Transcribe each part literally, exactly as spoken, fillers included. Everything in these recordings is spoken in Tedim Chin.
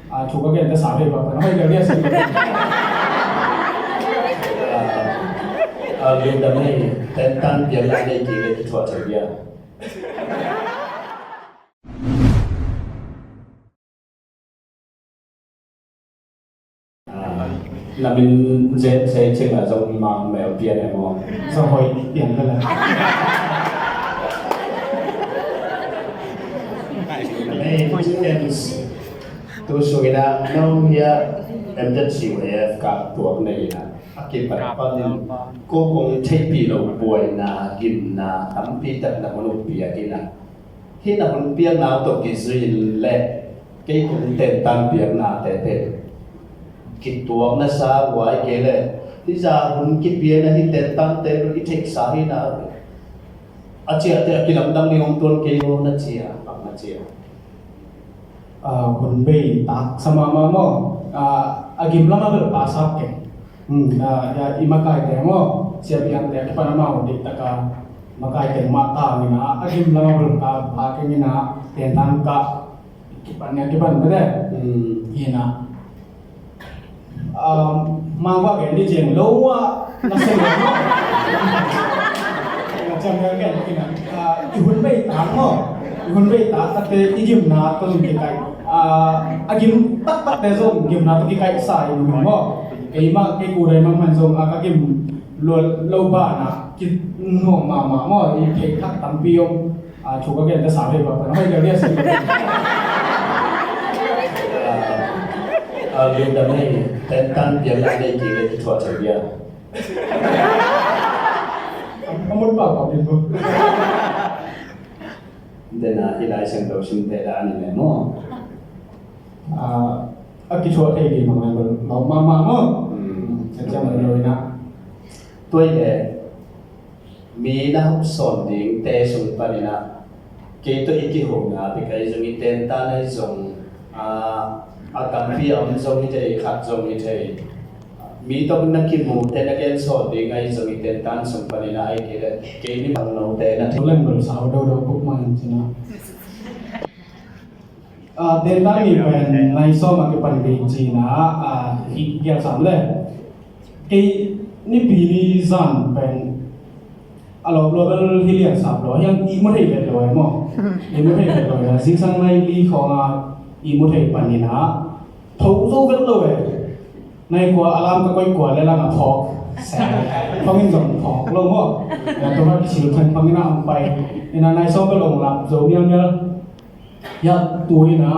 A, thu ka gen ta sa vei pa pa na hoi leu dia si. A, a, lungdam hei, tentan piang lai nei ki le ki thuah chau dia. A, na min zen sei ching a zong mang mel pian e maw. Zong hoi pian ka la. Nei, tu sung ina no hia M Z C Y F ka tuak nei ina. A kipat panin ko kong theihpih lo buaina, gimna tampi tak na hong uppiak ina. Hih na hun piakna tawh kizui in le kei kong tentan piakna tete kituak na sa uai kei le hih za hun kipiakna hih tentan te i theihsa hih na a ciahte a kilamdang ding hong tuan kei lo na cia, bang na cia. A, hun bei tak sa mahmah maw? A, a gim lam a bel pa sak kei. Hmm, a, a, i makaite maw? Siapiangte a kipan amau dik taka makaite mah tangin a, a gim lam a bel ka pa kei in a, tentan ka kipan ni a kipan bete. Hmm. Ina. Um, mangwa gen di jeng lo wa na sen lo. Macam gen gen kina. Ah, i hun bei tak mo. I hun bei tak, tate i gimna to zong kikai. Ah, a gim tak tak te zong gimna to kikai sa i hun mo. Kei ma kei ku dai ma man zong a ka gim lo lo ba na ki nuam ma ma mo i thei thak tampi om. A, thu ka gen ta sa vei pa pa na hoi leu dia si. A, a, lungdam hei, tentan piang lai nei ki le ki thuah chau dia. A mut pa pa pin bu. Dena i Lai Siangtho simte dan i le maw. A, a kithuah thei ding bang lai bang, bang ma ma maw. Hmm. Ciamciam lo ina. Tua i le, mi na hawm sawn ding te sung panin ah kei tawh i kihona bek ahi zong, i tentan ahi zong, a, a tampi a om zong hi thei, khat zong hi thei. Mi tawh na kimu te na gen sawn ding ahi zong, i tentan sung panin ah ahi kei le kei ni bang no te na thei. Lem bel sau do do buk man cina. A, tentan mi pen nai sawm a kipan ding cina, a, hi gial sam le. Kei nipi ni zan pen a lawp lawp bel hi lian sap lo hiang i mu thei vet lo e maw. I mu thei vet lo e. Zingsang nai li khawng a i mu thei panin a tho zo vet lo e. Nai kua alam ka koih kua le lang a phawk. Phawk in zong phawk lo maw. Na tua kisil thang phang ina ang pai. Ina nai sawm bel ong lap zo mial mial. Ya, tu ina,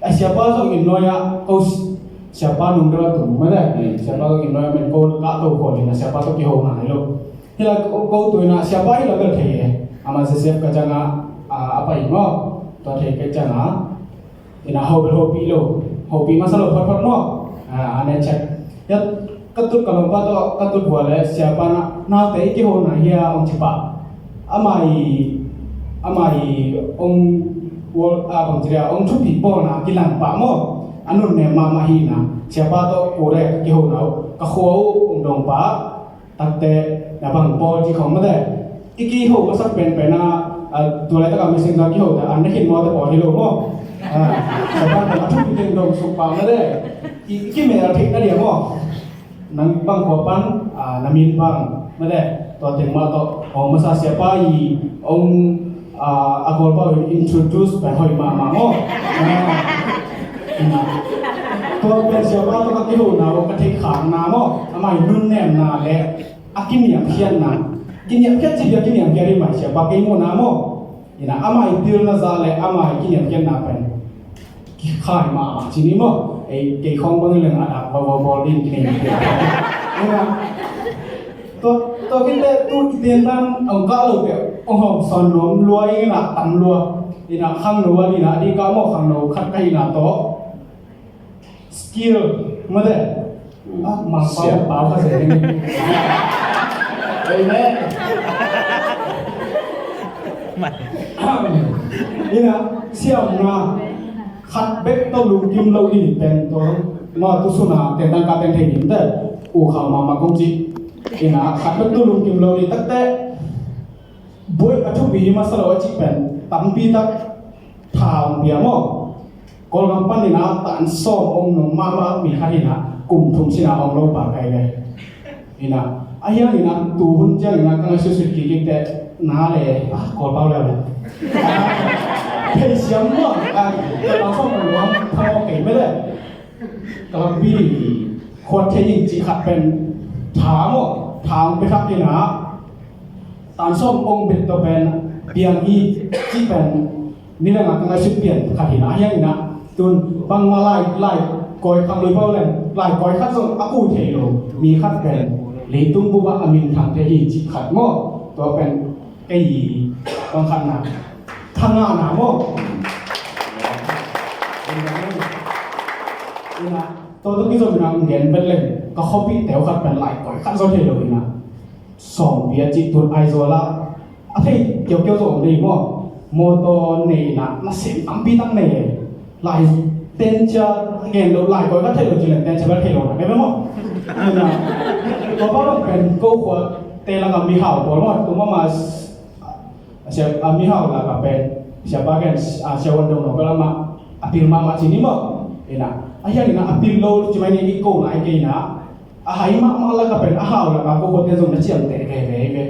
a siapa zong in noi a, ko s-, siapa nung deuh a tum, mede, siapa zong in noi a men ko ka to ko ina, siapa to kiho na ilo. Hila ko, ko tu ina, siapa hila bel thei e, ama Joseph ka janga, a, a pai mo, to thei ka janga, ina ho bel ho pi lo, ho pi masa lo phot phot mo, a, ane check. Ya, ka tut ka lawmpa tawh ka tut vua le siapa na, naute i kihona hia ong ci pah. Ama i, ama i ong, a bang ci dia, ong thupi pawlna kilang pah maw. A nunnem mahmah hi na. Siapa tawh kure ka kihona uh, ka khua uh ong dong pah. Takte na bang pawl ci khawng mate. I kiho masak penpen a, a, tua laitaka messenger kiho ta, a, na khin mawte pawl hi lo maw. A, siapa tawh a thupi teng dong suk pah mate. I, i kimel theih na dia maw. Nang bang khua pan, a, na min bang, mate, tua teng mah tawh, ong masa siapa i, ong, a, a Kawlpa in introduce pen hoih mahmah maw. Tua pen siapa tawh ka kihona uh ka theih khakna maw, amah i nunnemna le a kiniamkhiatna. Kiniamkhiat ci dia kiniamkhiat hi mai siapa kei muhna maw. Ina amah i pilna za le amah i kiniamkhiatna pen kikhai mahmah ci ni maw. Ei, kei khawng bang i leng a dak vavau bawl ding kinei ni. Ina tua, tua kinte tu i tentan ong kah lote ong hawm sawn nuam lua ina tam lua. Ina khangno a dina a ding kah maw khangno khat ka hina tawh. Skill, mate. Ah, mang pau, pau ka se ni. Amen. Ina, siamna khat bek tawh lungkim lo ni pen tawh. Ma tu suna, teng tang ka teng thei ni te. U khau ma ma kong ci. Ina, khat bek tawh lungkim lo ni takte. Buai a thupi masa lo a ci pen. Tampi tak. Tha ong pia maw. Kawlgam panin a tan sawm ong nung mahmah mi khat hi-in a, kum thum sin a ong lo pa kai ve. Hi-in a, ahi hangin a tu hun ciangin a ka ngaihsutsut kikte na le, ah, Kawlpau le le. Thei siam maw, ah, ka tan sawm ong nung thang ong kei mah le. Ka lampi khuat thei ing cih khat pen tha maw, tha ong pia thak hi-in a, tan sawm ong bek tawh pen piang hi cih pen nidang a ka ngaihsut pian khat hi-in a, ahi hangin a, tun bangmah lai, lai koi khang lui pau leng, lai koi khat zong a ku thei lo mi khat pen leitung bup ah a minthang thei hi cih khat maw, tua pen kei bang khat na, thangahna maw. Hi-in a, tua tawh kizom in a gen vet leng, ka khuapihte uh khat pen lai koi khat zaw thei lo hi-in a, sawmpi a cih tun Aizawl ah a thei kiaukiau zaw om ding maw. Mawtaw nei-in a, nasem tampi tak nei e. Lai tencha gen lo, lai koi khat thei lo ci leng tencha bel thei lo na, bel maw. Hi-in a, tua pa bang pen ko khuate lakah mihau pawl maw, tu mama a sia, a mihau lakah pen siapa gen, a sia wan dong no bel amah a pil mahmah ci ni maw. Hi-in a, ahi hangin a, a pil lo ci mai ni, i ko nai kei-in a, a hai mahmah lakah pen a hau lakah ko khuate zong na ciamteh veve hi ve.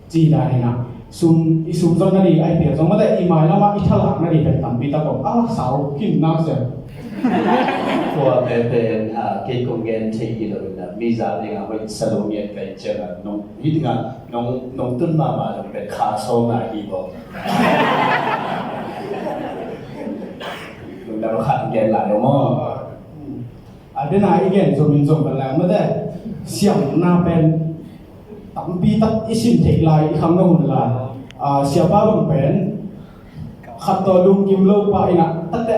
Ci dan hi-in a, sum, i sum zon nading a i piak zong mate, i mailam ah i thalak nading pen tampi tak om. A, sau khin nak sia. Tua pen pen, a, kei kong gen thei hi lo-in a, mi za ding a hoih sa lo ngiat ka hih ciangin a, nong, hi ding a, nong, nong tun mahmah lo pen kha sawm na hi bawk. Nong dang khat gen lai lo maw. A, den a i gen zom in zom bel leng mate, siamna pen tampi tak i sin theih lai, i khangno hun lai. A, siapa bang pen khat tawh lungkim lo pa hi-in a, takte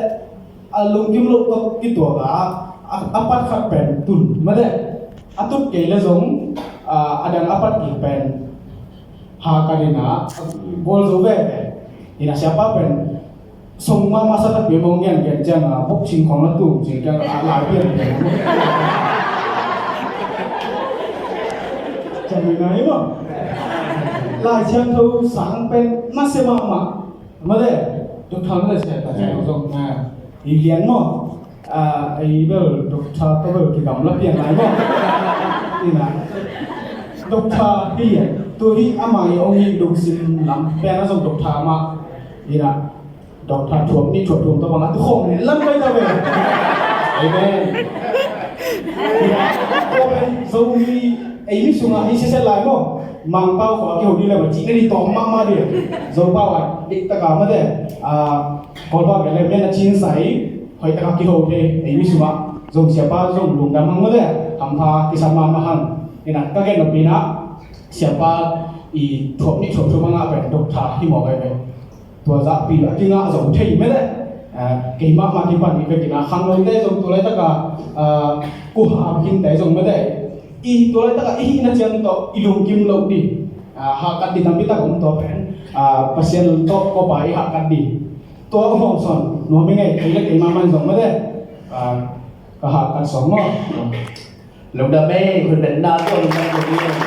a lungkim lo tawh kituak a, a, a pat khat pen tun mate, a tut kei le zong, a, a dang a pat kik pen ha ka din a, gual zo veve. Hi-in a, siapa pen song mahmah sa takpi mong gen gen ciang a, boxing khong la tung cing ciang a, lai pian pian. Ciang ni nai maw. Lai Siangtho sang pen na sia mahmah. Mate, doctor na le sia ta sia zong na. I lian maw. A, ei bel doctor tawh bel kigamla pian lai maw. Hi-in a, doctor hi a, tu hi ama i ong i lungsim lam pen a zong doctor mah. Hi-in a, doctor thuak nih thuak thum tawh bang a tu khawng nen lam pai ta ve. Amen. Hi-in a, tua pen Zomi, ei mi sungah hi sese lai maw. Mangpau khua kiho ding le ma cih na ding tawm mahmah ding. Zopau a dik taka mate, a, Kawlpau kei le men a cin sai, hoih taka kiho thei, ei mi sungah zong siapa zong lungdam hang mate, hampha kisam mahmah hang. Hi-in a, ka gen nop pen a, siapa i thuak nih thuak thum a ngah pen doctor hi mawk ai ve. Tua zahpi a kingah zo thei mate. A, kei mahmah kipan i vekin a, khangnote zong tu laitaka, a, kuham hinte zong mate, i tu laitaka i hihna ciang tawh i lungkim loh ding. A, hahkat ding tampi tak om, tua pen, a, Pasian tawh kawpa i hahkat ding. Tua om hong son nuam i ngei, kei le kei mahmah in zong mate, a, ka hahkat sawm maw. Lungdam ei, hun pen na tua lungdam ko ding.